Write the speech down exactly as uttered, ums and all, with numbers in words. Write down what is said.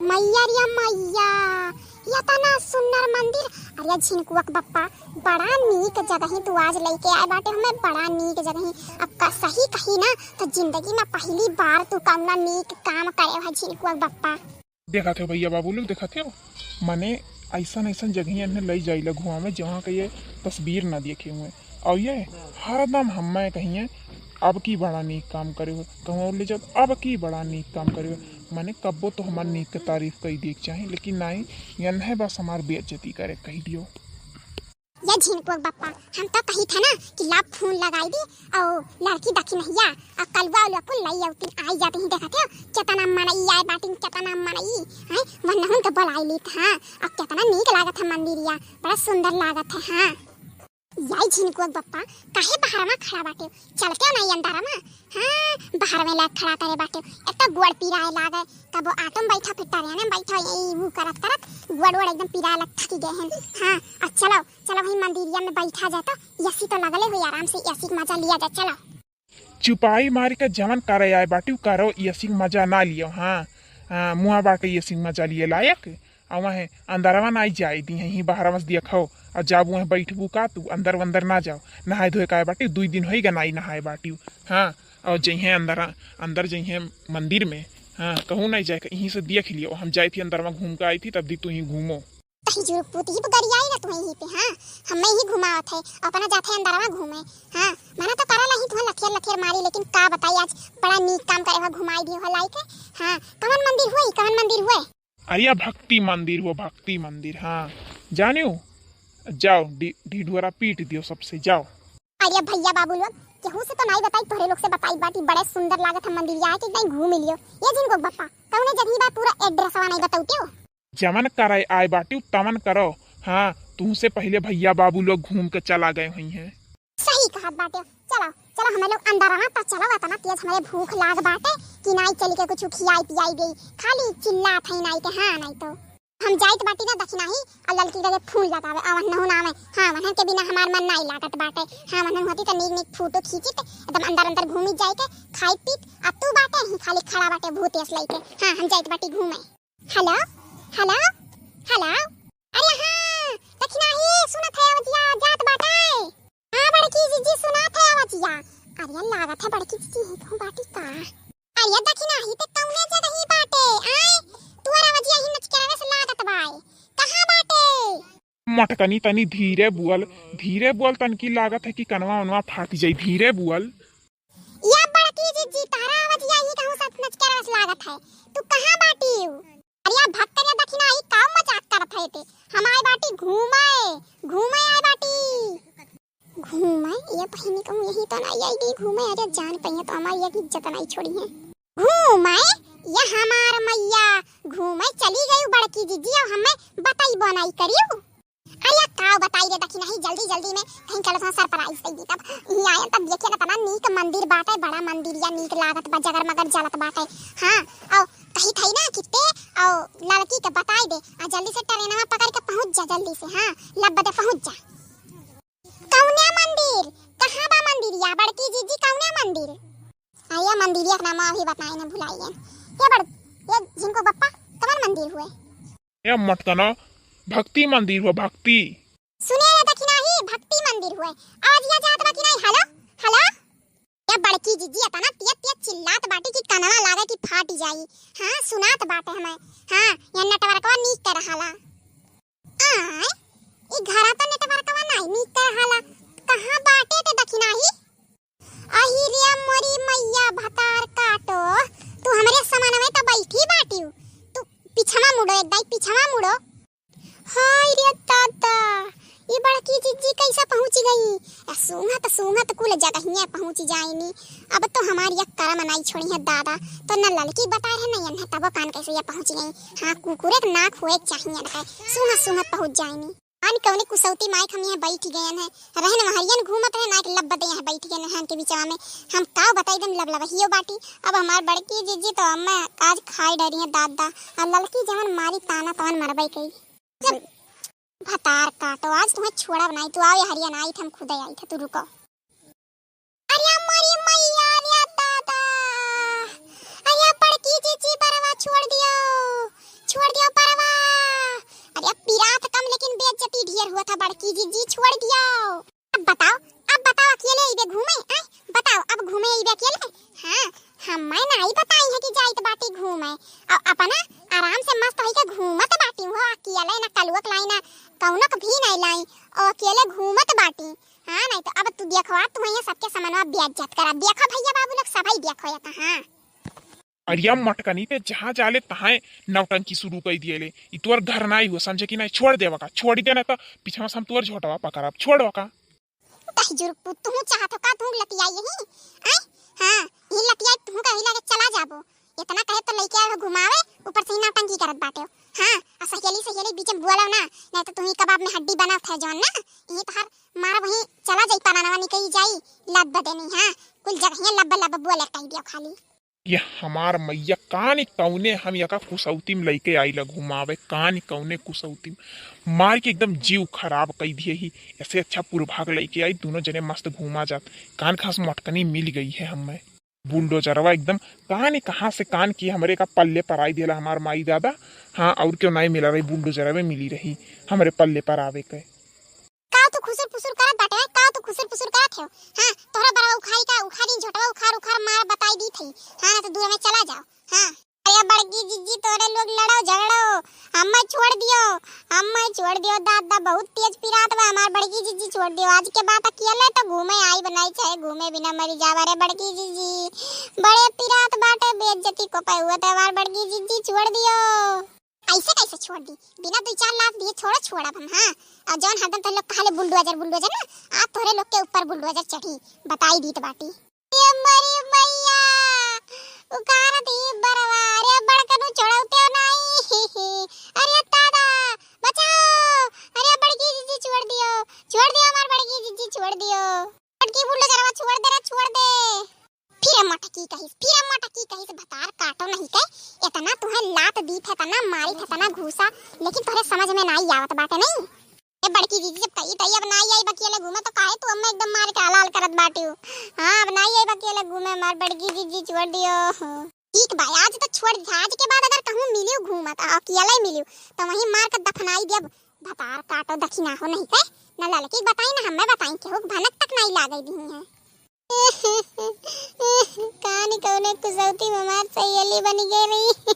मइया रे मइया, एतना सुन्नर मंदिर। अरे झिनकुआ के बप्पा, बड़ा नीक जगही तू आज लइके आए बाटे हमें, बड़ा नीक जगही। अब का सही कही ना, तो जिंदगी में पहली बार तू कौना नीक काम करे हो झिनकुआ के बप्पा। देखत हो भइया बाबू लोग, देखत हो, मने अइसन अइसन जगहिया में लइ जाइला घुमावे, जहाँ के ये तस्वीर ना देखे हुए। और ये हरदम हमें कहिए, "अब की बड़ा नीक काम करे हो," कहूँ और ले जाओ, "अब की बड़ा नीक काम करे हो।" मने कब्बो तो हमार नीक के तारीफ कई देख चाही, लेकिन नाई, यन्हे बस हमार बेइज्जती करे कही दियो। ये झिनकुआ बप्पा, हम तो कही थे ना कि लब फोन लगाई दी और लड़की दखिनहिया और कलुआ उलुआ कुल लई अउतिन आई जाते ही। देखत हो केतना मनई आए बाटिन, केतना मनई, हैं, वन्नहुन के बुलाई लीत, हाँ। और केतना नीक लागत है मंदिरिया, बड़ा सुंदर लागत है, हाँ। याई झिनकुआ बप्पा, काहे बाहर में खड़ा बाटे, चलते हो नहीं अंदर में? हाँ, बाहर में लाग खड़ा करे बाटे, एक तो गोड़ पीराए लागे, कबो ऑटो में बैठा, फिर ट्रेन में बैठा, यही वो करत करत गोड़ वोड़ एकदम पीराए लग, थकी गए हैं। हाँ, अब चलो, चलो वहीं मंदिरिया में बैठा जाए तो एसी तो लगले हुई, आराम से एसी के मजा लिया जाए, चलो। चुपाई मारी के जवन करे आए बाटी, उ करो, एसी के मजा ना लियो। हाँ, हाँ, मुआ बाटे एसी के मजा लिए लायक। आ वहें अंदरवा नाई जाए दी हैं, ही बाहरवा से देखो। आ जाबू वहें बैठबू का तू, अंदर वंदर ना जाओ। नहाए धोए का आए बाटी, दुई दिन होई गा नाई नहाए बाटी। हाँ, और जइहें अंदर, अंदर जइहें मंदिर में। हाँ, कहूँ नाई जाए, यहीं से देख लियो। हम जाए थी अंदरवा घूम के आई थी, तब दी तू ही घूमो। तही जुरुक पूत ही गरियाई ना तू यहीं पे, हाँ, हमें ही घुमावत है, अपना जात है अंदरवा घूमे। हाँ, मना तो करल ही तुहन लठियर लठियर मारी, लेकिन का बताई आज बड़ा नीक काम करे हो, घुमाई दियो हो लाइके। हाँ, कवन मंदिर हुए, कवन मंदिर हुए? अरे भक्ति मंदिर हुआ, भक्ति मंदिर, हाँ, जानियो, जाओ ढि-, ढिढोरा पीट दियो सबसे, जाओ। अरे भइया बाबू लोग, केहू से तो नाई बताई, तोहरे लोग से बताई बाटी, बड़े सुंदर लागत है मंदिरिया, आके कहीं घूम लियो। ये झिनकुआ बप्पा, कौने जगह बा, पूरा एड्रेसवा नाई बतौते हो? जवन करे आए बाटी, तवन करो। हाँ, तुमसे पहले भइया बाबू लोग घूम के चला गए हुई हैं। सही कहत बाटे। चलो, चलो, हमें लोग अंदर आना तो चलो, इतना तेज हमारे भूख लाग बाटे कि नाई चली के कुछ खियाई पियाई गई, खाली चिल्लात है नाई के। हाँ, नाई तो हम जाइत बाटी ना दखिनाही, और ललकी के फोन लगावे, अवन नहु नाम है। हाँ, वहन के बिना हमार मन नाई लागत बाटे। हाँ, वहन होती तो नीक नीक फोटो खींचित, एकदम अंदर अंदर घूमी जाए के, खाई पीत, आ तू बाटे ही खाली खड़ा बाटे भूत यस लइके। हाँ, हम जाइत बाटी घूमे। हेलो, हेलो, हेलो। अरे हाँ, दखिनाही सुनत है अवजिया, जात बाटे। हाँ बड़की जीजी, सुनात है अवजिया। अरे लागत है बड़की जीजी ही कहूँ बाटी का। अरे दखिनाही ते कौने जगह ही बाटे? आए, तुअर अवजिया ही नचकरवे से लागत बाए। कहाँ बाटे? मटकनी तनी धीरे बोल, धीरे बोल, तनकी लागत है कि कनवा वनवा फाट जाई, धीरे बोल। या बड़की जीजी, तहरा अवजिया ही कहूँ से नचकरवे से लागत है। तू कहाँ बाटी? अरे भक्तरिया दखिनाही, का मजाक करत है ते? हम आए बाटी घूमे, घूमे आए बाटी। घूमे? ये बहिनी कहूँ यही तो ना आई गई घूमे। अरे जान पइहे तो हमारी एक इज्जत नहीं छोड़ी है। घूमे? ये हमार मइया घूमे चली गई बड़की जीजी, और हमें बताई बनाई करियो। अरे का बताई रे दखिनाही, जल्दी जल्दी में कहीं चलो सा सरप्राइज दे दी। तब ही आया तब देखे ना तना नीक मंदिर बाटे, बड़ा मंदिर या नीक लागत बा, जगर मगर जलत बाटे। हाँ, और कही थई ना कि ते और लड़की के बताई दे, आ जल्दी से ट्रेनवा पकड़ के पहुँच जा जल्दी से। हाँ, लब बदे पहुँच जा। कौने मंदिर? कहाँ बा मंदिर या बड़की जीजी, कौने मंदिर? आ ये मंदिरिया के नाम अभी बताए ना भुलाई गए। ये बड़, ये झिनकुआ बप्पा, कवन मंदिर हुए? ए मटकना, भक्ति मंदिर हुआ, भक्ति। सुने रे दखिनाही, भक्ति मंदिर हुए। अवजिया जात बा कि नहीं? हेलो, हेलो। ये बड़की जीजी इतना तेज तेज चिल्लात बाटे कि कनवा लागे कि फाट जाई। हाँ, सुनात बाटे हमें। हाँ, ये नेटवर्कवा नीक के रहाला। आय, ई घरा तो नेटवर्कवा नहीं नीक के रहाला। कहाँ बाटे ते दखिनाही? अही रे मोरी मइया भतार काटो, तू हमरे समनवे त बैठी बाटिउ, तू पिछवा मुड़ो, एक दाई पिछवा मुड़ो। हाय रे दादा, ई बड़की जीजी कैसे पहुँच गई? आ सूंघत सूंघत कुल जगहिया पहुँच जाइनी। अब तो हमार ये करम नाई छोड़ी है दादा, तो न ललकी बताए है न यन्हे तबो कान कैसे ये पहुँच गई। हाँ, कुकुरे के नाक हुए चाहिए न है, सूंघत सूंघत पहुँच जाइनी। आन कौने कुसौती माइक हम यहाँ बैठ गए हैं, रहन महरियन घूमत रहे, नाइक लब बदे यहाँ बैठ गए हैं के बिचवा में। हम काव बताई दम लब लबहियो बाटी। अब हमार बड़की जीजी तो अम्मा आज खाए डरी है दादा, और ललकी जवन मारी ताना तवन मरबई कई। जब भतार काटो, आज तुम्हें छोड़ब नहीं, तू आओ ये हरियन आई थे, हम खुदे आई थे, तू रुको। अरे मोरी मैया रे दादा, अरे बड़की जीजी बरवा छोड़ दियो, छोड़ तो बड़की जिज्जी छोड़ दियो। अब बताओ, अब बताओ, अकेले अइबे घूमे, आय? बताओ, अब घूमे अइबे अकेले? हाँ, हम्मे नाई बताई है कि जाइत बाटी घूमे। और अपना आराम से मस्त होइके घूमत बाटी, वो अकेले ना कलुआ के लाई ना कौनो के भी नाई लाई, और अकेले घूमत बाटी। हाँ, नाई तो अब तू देखवा, तू यहाँ सबके समनवा बेइज्जत करा। देखो भैया बाबू लोग, सभई देखो या तो, हाँ। अरे या मटकनी ते जहाँ जाले तहाँ नौटंकी शुरू कर दिए ले। ई तोर घर नाई हो, समझे कि नाई? छोड़ देवा का, छोड़ी दे ना तो पीछे से हम तोर झोटवा पकड़ब, छोड़वा का। तही जुर्कू, तू चाहत हो का, तू लतियाई यही? आय? हाँ, यही लतियाई तू कहीं लगे चला जाबो। इतना कहे तो लइके आवे घुमावे, ऊपर से ही नौटंकी करत बाटे हो। हाँ, आ सहेली सहेली बीच में बोलो ना, नहीं तो तू ही कबाब में हड्डी बनावत है जौन ना, यही तो हर मारा वही चला जाई, परानवा निकल जाई, लद बदे नहीं, हाँ, कुल जगहिया लब्ब लब्ब बोले कह दियो खाली। ये हमार मैया, कानी कौने हम यका कुसौती में लइके आइला घुमावे, कानी कौने कुसौती में। मार के एकदम जीव खराब कई दिए ही। ऐसे अच्छा पुरभाग लइके आई, दोनों जने मस्त घूमा जात। कान खास मटकनी मिल गई है हमें। बुलडोजरवा एकदम कानी कहाँ से कान की हमरे का पल्ले पर आई देला हमार माई दादा। हाँ, और क्यों नाई मिला रही, बुलडोजरवे मिली रही हमरे पल्ले पर आवे के। का तू खुसुर फुसुर करत बाटे, हैं? का तू खुसुर फुसुर करत हो? हाँ, तोहरा बरवा उखाड़ी का, उखाड़ी, झोटवा उखाड़, उखाड़ मार बताई दी थी। हाँ, ना तो दूर में चला जाओ। हाँ। अरे बड़की जिज्जी, तोरे लोग लड़ो झगड़ो, हम्मे छोड़ दियो, हम्मे छोड़ दियो दादा, बहुत तेज पिरात बा हमार बड़की जिज्जी, छोड़ दियो। आज के बाद अकेले तो घूमे आई बनाई, चाहे घूमे बिना मरी जावा रे बड़की जिज्जी। बड़े पिरात बाटे, बेइज्जती को पे हुआ तो हमार बड़की जिज्जी, छोड़ दियो। ऐसे कैसे छोड़ दी? बिना दुई चार लात दिए थोड़ा छोड़ब हम, हाँ? और जौन हरदम तोहरे लोग कहले बुलडोजर, बुलडोजर ना, आज तोहरे लोग के ऊपर बुलडोजर चढ़ी, बताई दीत बाटी। ए मरी मैया, उखाड़ दी बरवा, अरे बड़कनू छोड़ौते हो नाई। अरे दादा, बचाओ, अरे बड़की जिज्जी छोड़ दियो, छोड़ दियो हमार बड़की जिज्जी छोड़ दियो। बड़की बुलडोजरवा छोड़ दे रे, छोड़ दे। फिर मटकी कहिस, फिर मटकी कहिस, भतार काटो नहीं के, इतना तुहे लात दीत है, इतना मारित है, इतना घूसा, लेकिन तोहरे समझ में नाई आवत बाटे नहीं। ए बड़की जिज्जी, जब कही तही अब नाई आई बकियले घूमे तो काहे तू अम्मा एकदम मार के हलाल करत बाटी हो? हाँ, अब नाई आई बकियले घूमे, मार बड़की जिज्जी छोड़ दियो। ठीक बा, आज तो छोड़ दे, आज के बाद अगर कहूँ मिलियो घूमत, आ, अकेले मिलियो, तो वहीं मार के दफनाई दियब। भतार काटो दखिना हो नहीं के, न ललकी बताई न हमें बताई, केहू के भनक तक नाई लागे दी है। कानी कौने कुसौती में हमार सहेली बनी गई रही।